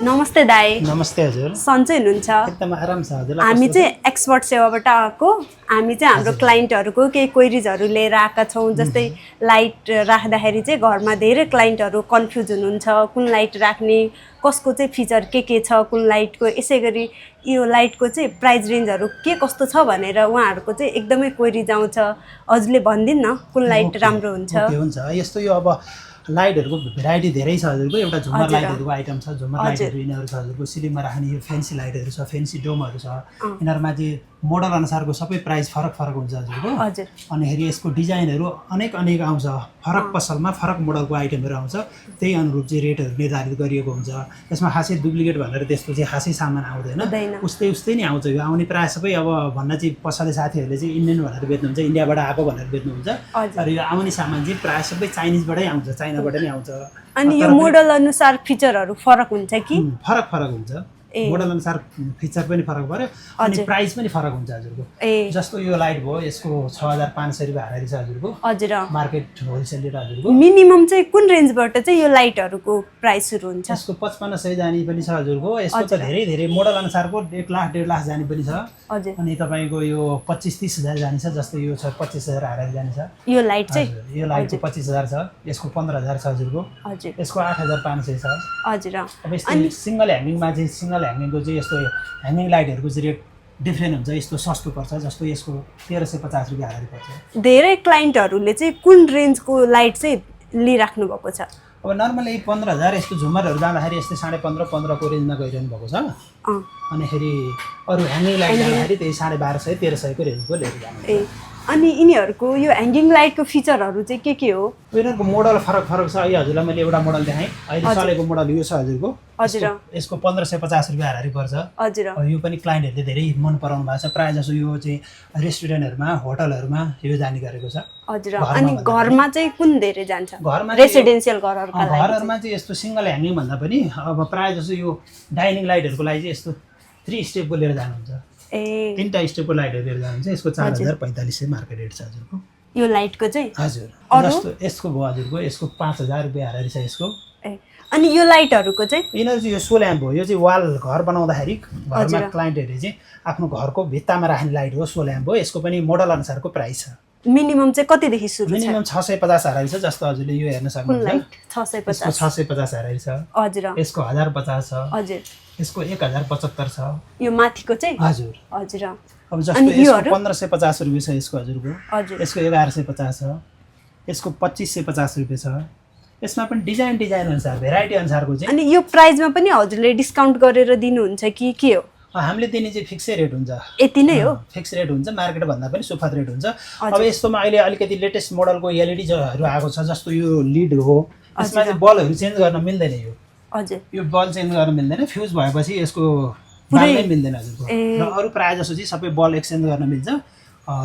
नमस्ते दाइ। नमस्ते हजुर। सन्चै हुनुहुन्छ? एकदम आराम छ हजुर। हामी चाहिँ एक्सपर्ट सेवाबाट आएको। हामी चाहिँ हाम्रो क्लाइन्टहरूको केही क्वेरिजहरू लिएर आएका छौँ। जस्तै लाइट राख्दाखेरि चाहिँ घरमा धेरै क्लाइन्टहरू कन्फ्युज हुनुहुन्छ, कुन लाइट राख्ने, कसको चाहिँ फिचर के छ कुन लाइटको। यसै गरी यो लाइटको चाहिँ प्राइस रेन्जहरू के कस्तो छ भनेर उहाँहरूको चाहिँ एकदमै क्वेरिज आउँछ। हजुरले भनिदिनु न कुन लाइट राम्रो हुन्छ? हुन्छ यस्तो यो अब लाइटहरूको भेराइटी धेरै छ हजुरको। एउटा झुमर लाइटहरूको आइटम छ, झुमर लाइटहरू यिनीहरू छ हजुरको। सिलिङमा राख्ने यो फेन्सी लाइटहरू छ, फेन्सी डोमहरू छ। यिनीहरूमा चाहिँ मोडल अनुसारको सबै प्राइस फरक फरक हुन्छ हजुरको। अनि फेरि यसको डिजाइनहरू अनेक अनेक आउँछ, फरक पसलमा फरक मोडलको आइटमहरू आउँछ। त्यही अनुरूप चाहिँ रेटहरू निर्धारित गरिएको हुन्छ। यसमा खासै डुप्लिकेट भनेर त्यस्तो चाहिँ खासै सामान आउँदैन, उस्तै नै आउँछ। यो आउने प्रायः सबै अब भन्न चाहिँ पसले साथीहरूले चाहिँ इन्डियन भनेर बेच्नुहुन्छ, इन्डियाबाट आएको भनेर बेच्नुहुन्छ। र यो आउने सामान चाहिँ प्रायः सबै चाइनिजबाटै आउँछ, चाइनाबाट नै आउँछ। अनि यो मोडल अनुसार फिचरहरू फरक हुन्छ कि? फरक हुन्छ, मोडल अनुसार फिचर पनि फरक पर्यो अनि प्राइस पनि फरक हुन्छ हजुरको। जस्तो यो लाइट भयो, यसको 6500 रुपियाँ हाराहारी छ हजुरको। हजुर, मार्केट होलसेल रेट हजुरको। मिनिमम चाहिँ कुन रेन्जबाट चाहिँ यो लाइटहरूको प्राइस सुरु हुन्छ? यसको 5500 जाने पनि छ हजुरको। यसको त धेरै मोडल अनुसारको 1 लाख 1.5 लाख जाने पनि छ। अनि तपाईको यो 25-30 हजार जाने छ। जस्तो यो छ 25 हजार हाराहारी जाने छ। यो लाइट चाहिँ यो लाइटको 25 हजार छ, यसको 15 हजार छ हजुरको। यसको 8500 छ। हजुर। अब यस्तो सिंगल ह्याङ्गिङमा चाहिँ सिंगल ह्याङ्गिङको चाहिँ यस्तो ह्याङ्गिङ लाइटहरूको चाहिँ रेट डिफ्रेन्ट हुन्छ। यस्तो सस्तो पर्छ, जस्तो यसको 1350 रुपियाँ हाराहारी पर्छ। धेरै क्लाइन्टहरूले चाहिँ कुन रेन्जको लाइट चाहिँ लिइराख्नु भएको छ? अब नर्मली 15,000 यस्तो झुमरहरू जाँदाखेरि यस्तै 15.5 को रेन्जमा गइरहनु भएको छ। अनि फेरि अरू ह्याङ्गिङ लाइट जाँदाखेरि त्यही 1250 1300 को रेन्जको लिएर जानु। अनि यिनीहरूको यो ह्याङ्गिङ लाइटको फिचरहरू चाहिँ के हो? यिनीहरूको मोडल फरक छ। अहिले हजुरलाई मैले एउटा मोडल देखाएँ, अहिले चलेको मोडल यो छ हजुरको। यसको 1550 रुपियाँ हाराहारी पर्छ। यो पनि क्लाइन्टहरूले धेरै मन पराउनु भएको छ। प्रायः जसो यो चाहिँ रेस्टुरेन्टहरूमा, होटलहरूमा यो जाने गरेको छ। अनि घरमा चाहिँ कुन धेरै जान्छ? घरमा रेसिडेन्सियल घरहरूमा चाहिँ यस्तो सिंगल ह्याङ्गिङ भन्दा पनि अब प्रायः जसो यो डाइनिङ लाइटहरूको लागि चाहिँ यस्तो 3 स्टेपको लिएर जानुहुन्छ। 3टा स्टेपको लाइटहरू लिएर जानुहुन्छ। यसको 4045 मार्केट रेट छ हजुरको। यो लाइटको चाहिँ हजुर जस्तो यसको भयो हजुरको, यसको 5000 रुपियाँ हाराहारी छ यसको। अनि यो लाइटहरूको चाहिँ यिनीहरू चाहिँ यो सो ल्याम्प हो। यो चाहिँ वाल घर बनाउँदाखेरि घरमा क्लाइन्टहरूले चाहिँ आफ्नो घरको भित्तामा राख्ने लाइट हो, सो ल्याम्प हो। यसको पनि मोडल अनुसारको प्राइस छ। मिनिमम चाहिँ कतिदेखि सुरु छ? मिनिमम 650 हाराहारी छ। जस्तो हजुरले यो हेर्न सक्नुहुन्छ, 650 हाराहारी छ। हजुर। यसको 1050 छ। हजुर। यसको 1075 छ। यो माथिको चाहिँ? हजुर। अब जस्तो यसको 1550 रुपियाँ छ यसको हजुरको। यसको 1150 छ। यसको 2550 रुपियाँ छ। यसमा पनि डिजाइन अनुसार भेराइटी अनुसारको चाहिँ। अनि यो प्राइसमा पनि हजुरले डिस्काउन्ट गरेर दिनुहुन्छ कि के हो? हामीले दिने चाहिँ फिक्सै रेट हुन्छ। यति नै हो? फिक्स रेट हुन्छ, मार्केट भन्दा पनि सुपथ रेट हुन्छ। अब यस्तोमा अहिले अलिकति लेटेस्ट मोडलको एलइडीहरू आएको छ। जस्तो यो लिड हो, यसमा चाहिँ बल्बहरू चेन्ज गर्न मिल्दैन। यो बल्ब चेन्ज गर्न मिल्दैन। फ्युज भएपछि यसको बाल्नै मिल्दैन हजुरको। र अरू प्रायः जसो चाहिँ सबै बल्ब एक्सचेन्ज गर्न मिल्छ,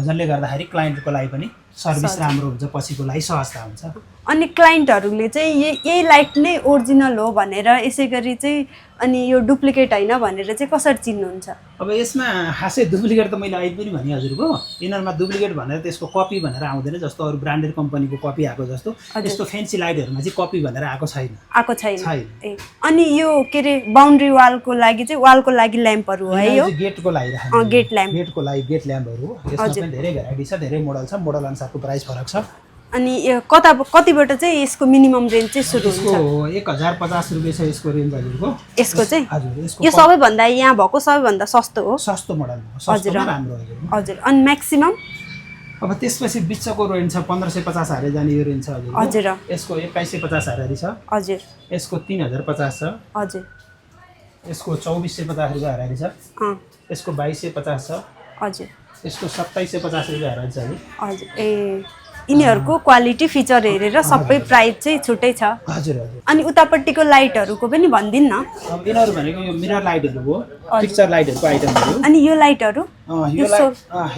जसले गर्दाखेरि क्लाइन्टको लागि पनि सर्भिस राम्रो हुन्छ, पछिको लागि सहजता हुन्छ। अनि क्लाइन्टहरूले चाहिँ यही लाइट नै ओरिजिनल हो भनेर, यसै गरी चाहिँ अनि यो डुप्लिकेट होइन भनेर चाहिँ कसरी चिन्नुहुन्छ? अब यसमा खासै डुप्लिकेट त मैले अहिले पनि भने हजुरको, यिनीहरूमा डुप्लिकेट भनेर त्यसको कपी भनेर आउँदैन। जस्तो अरू ब्रान्डेड कम्पनीको कपी आएको जस्तो यस्तो फेन्सी लाइटहरूमा चाहिँ कपी भनेर आएको छैन। अनि यो के अरे बाउन्ड्री वालको लागि चाहिँ ल्याम्पहरू हो है? यो गेटको लागि राख्ने गेट ल्याम्पहरू हो। यसमा पनि धेरै भेराइटी छ, धेरै मोडल छ। मोडल अनुसारको प्राइस फरक छ। अनि यो कतिबाट चाहिँ यसको मिनिमम रेन्ज चाहिँ सुरु हुन्छ? 1050 रुपियाँ छ यसको रेन्ज हजुरको। यसको चाहिँ? हजुर। यो सबैभन्दा यहाँ भएको सबैभन्दा सस्तो हो? सस्तो मोडल हो, सस्तो राम्रो हजुर। अनि म्याक्सिमम? अब त्यसपछि बिचको रेन्ज छ 1550 हाराहारी जाने यो रेन्ज छ हजुर। यसको 2150 हाराहारी छ। हजुर। यसको 3050 छ। हजुर। यसको 2450 रुपियाँ हाराहारी छ। यसको 2250 छ। हजुर। यसको 2750 रुपियाँ हाराहारी छ। हजुर। यिनीहरूको क्वालिटी फिचर हेरेर सबै प्राइस चाहिँ छुट्टै छ। हजुर। अनि उतापट्टिको लाइटहरूको पनि भनिदिनु न। अब यिनीहरू भनेको यो मिरर लाइटहरू हो, पिक्चर लाइटहरूको आइटमहरू। अनि यो लाइटहरू?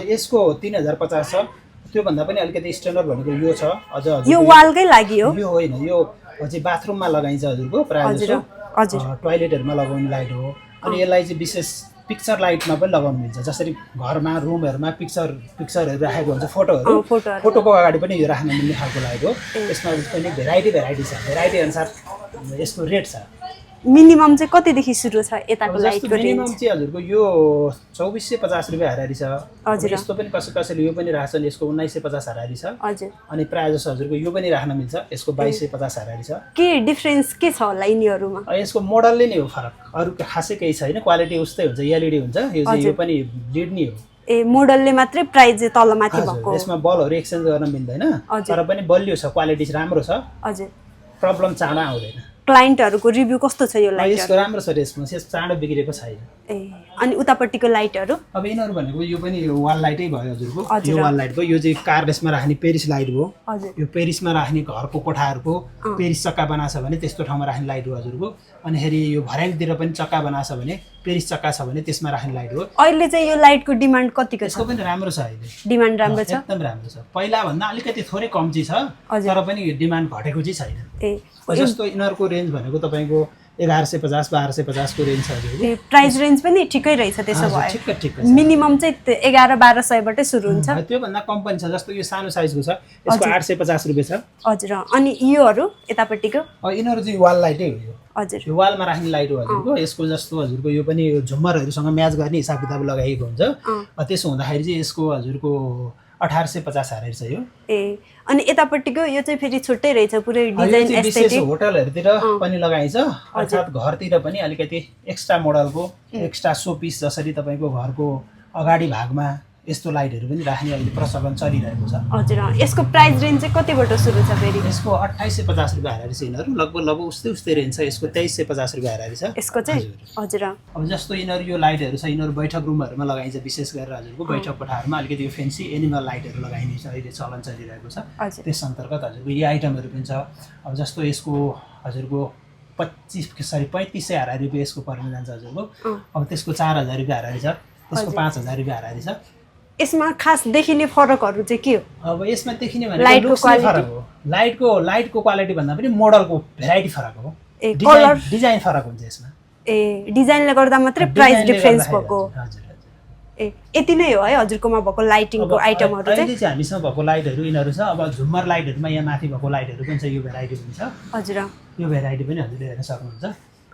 यसको 3050 छ। त्योभन्दा पनि अलिकति स्ट्यान्डर्ड भनेको यो छ। यो वालकै लागि हो? यो होइन, यो चाहिँ बाथरुममा लगाइन्छ हजुरको। प्रायः जस्तो टोयलेटहरूमा लगाउने लाइट हो। अनि यसलाई चाहिँ विशेष पिक्चर लाइटमा पनि लगाउनु मिल्छ। जसरी घरमा रुमहरूमा पिक्चरहरू राखेको हुन्छ, फोटोको अगाडि पनि यो राख्न मिल्ने खालको लाइट हो। यसमा पनि भेराइटी छ। भेराइटी अनुसार यसको रेट छ। मिनिमम चाहिँ कतिदेखि सुरु छ यताको जस्तो लाइटको मिनिमम रेन्ज? चाहिँ हजुरको यो 2450 रुपियाँ हाराहारी छ। हजुर। यस्तो पनि कसैले यो पनि राख्छन्, यसको 1950 हाराहारी छ। हजुर। अनि प्रायः जस्तो हजुरको यो पनि राख्न मिल्छ, यसको 2250 हाराहारी छ। के डिफरेन्स के छ होला यिनीहरूमा? यसको मोडलले नै हो फरक, अरू खासै केही छैन। क्वालिटी उस्तै हुन्छ, एलइडी हुन्छ। यो चाहिँ यो पनि लिड नै हो। ए मोडलले मात्रै प्राइस चाहिँ तलमाथि भएको? यसमा बलहरू एक्सचेन्ज गर्न मिल्दैन, तर पनि बलियो छ, क्वालिटी राम्रो छ। हजुर। प्रब्लम चाँडो आउँदैन। क्लाइन्टहरूको रिभ्यू कस्तो छ यो लाइट? यसको राम्रो छ रेस्पोन्स, यस चाँडो बिग्रेको छैन। ए अनि उतापट्टिको लाइटहरू? अब यिनीहरू भनेको यो पनि वाल लाइटै भयो हजुरको। यो वाल लाइट भयो, यो चाहिँ कार रेसमा राख्ने पेरिस लाइट भयो। हजुर। यो पेरिसमा राख्ने घरको कोठाहरूको पेरिस चक्का बनाएको छ भने त्यस्तो ठाउँमा राख्ने लाइट हो हजुरको। अनि फेरि यो भर्याङतिर पनि चक्का बनाएको छ भने, पेरिस चक्का छ भने त्यसमा राख्ने लाइट हो। अहिले चाहिँ यो लाइटको डिमान्ड कतिको छ? यसको पनि राम्रो छ अहिले, डिमान्ड राम्रो छ? एकदम राम्रो छ। पहिलाभन्दा अलिकति थोरै कम चाहिँ छ, तर पनि डिमान्ड घटेको चाहिँ छैन। ए जस्तो यिनीहरूको रेन्ज भनेको तपाईँको 1150 1250 को रेन्ज छ हजुरको। ए प्राइस रेन्ज पनि ठिकै रहेछ त्यसो भए? ठिक ठिक। मिनिमम चाहिँ 11-1200 बाटै सुरु हुन्छ? त्योभन्दा कम पनि छ। जस्तो यो सानो साइजको छ, यसको 850 रुपियाँ छ। हजुर। अनि योहरू यतापट्टिको? यिनीहरू चाहिँ वाल लाइटै हो। यो हजुर। यो वालमा राख्ने लाइट हो हजुरको। यसको जस्तो हजुरको यो पनि झुम्मरहरूसँग म्याच गर्ने हिसाब किताब लगाइएको हुन्छ। त्यसो हुँदाखेरि चाहिँ यसको हजुरको 1850 हारेर छ यो। ए अनि यतापट्टिको यो चाहिँ फेरि छुट्टै रहेछ, पुरै डिजाइन एस्थेटिक। होटलहरूतिर पनि लगाइन्छ, अर्थात् घरतिर पनि अलिकति एक्स्ट्रा मोडलको एक्स्ट्रा सो पिस जसरी तपाईँको घरको अगाडि भागमा यस्तो लाइटहरू पनि राख्ने अहिले प्रचलन चलिरहेको छ। हजुर। यसको प्राइस रेन्ज चाहिँ कतिबाट सुरु छ फेरि? यसको 2850 रुपियाँ हाराहारी छ। यिनीहरू लगभग उस्तै रेन्ज छ। यसको 2350 रुपियाँ हाराहारी छ यसको चाहिँ? हजुर। अब जस्तो यिनीहरू यो लाइटहरू छ, यिनीहरू बैठक रुमहरूमा लगाइन्छ, विशेष गरेर हजुरको बैठक कोठाहरूमा अलिकति यो फेन्सी एनिमल लाइटहरू लगाइने छ, अहिले चलन चलिरहेको छ। त्यस अन्तर्गत हजुरको यी आइटमहरू पनि छ। अब जस्तो यसको हजुरको 3500 हाराहारी रुपियाँ यसको पर्न जान्छ हजुरको। अब त्यसको 4000 रुपियाँ हाराहारी छ, त्यसको 5000 रुपियाँ हाराहारी छ। यसमा खास देखिने फरकहरू चाहिँ के हो? अब यसमा देखिने भनेको फरक हो। लाइटको क्वालिटी भन्दा पनि मोडलको भेराइटी फरक हो। डिजाइन फरक हुन्छ यसमा। ए डिजाइनले गर्दा मात्रै प्राइस डिफरेन्स भएको? हजुर। ए यति नै हो है हजुरकोमा भएको लाइटिङको आइटमहरू चाहिँ? अहिले चाहिँ हामीसँग भएको लाइटहरू यिनीहरू छ। अब झुम्मर लाइटहरूमा यहाँ माथि भएको लाइटहरू पनि छ, यो भेराइटी पनि छ। हजुर। यो भेराइटी पनि हजुरले हेर्न सक्नुहुन्छ।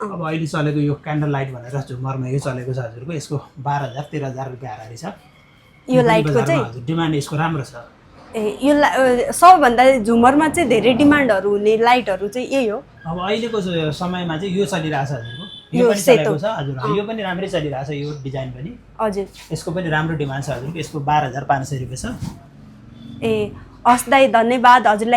अब अहिले चलेको यो क्यान्डल लाइट भनेर झुम्मरमा यो चलेको छ हजुरको। यसको 12,000-13,000 रुपियाँ हाराहारी छ। यो लाइटको चाहिँ डिमान्ड यसको राम्रो छ। ए यो सबभन्दा झुमरमा चाहिँ धेरै डिमान्डहरू हुने लाइटहरू चाहिँ यही हो? अब अहिलेको समयमा चाहिँ यो चलिरहेछ हजुरको। यो पनि चलेको छ हजुर। यो पनि राम्रै चलिरहेछ, यो डिजाइन पनि। हजुर। यसको पनि राम्रो डिमान्ड छ हजुरको। यसको 12,500 रुपियाँ छ। ए हस् दाइ, धन्यवाद। हजुरलाई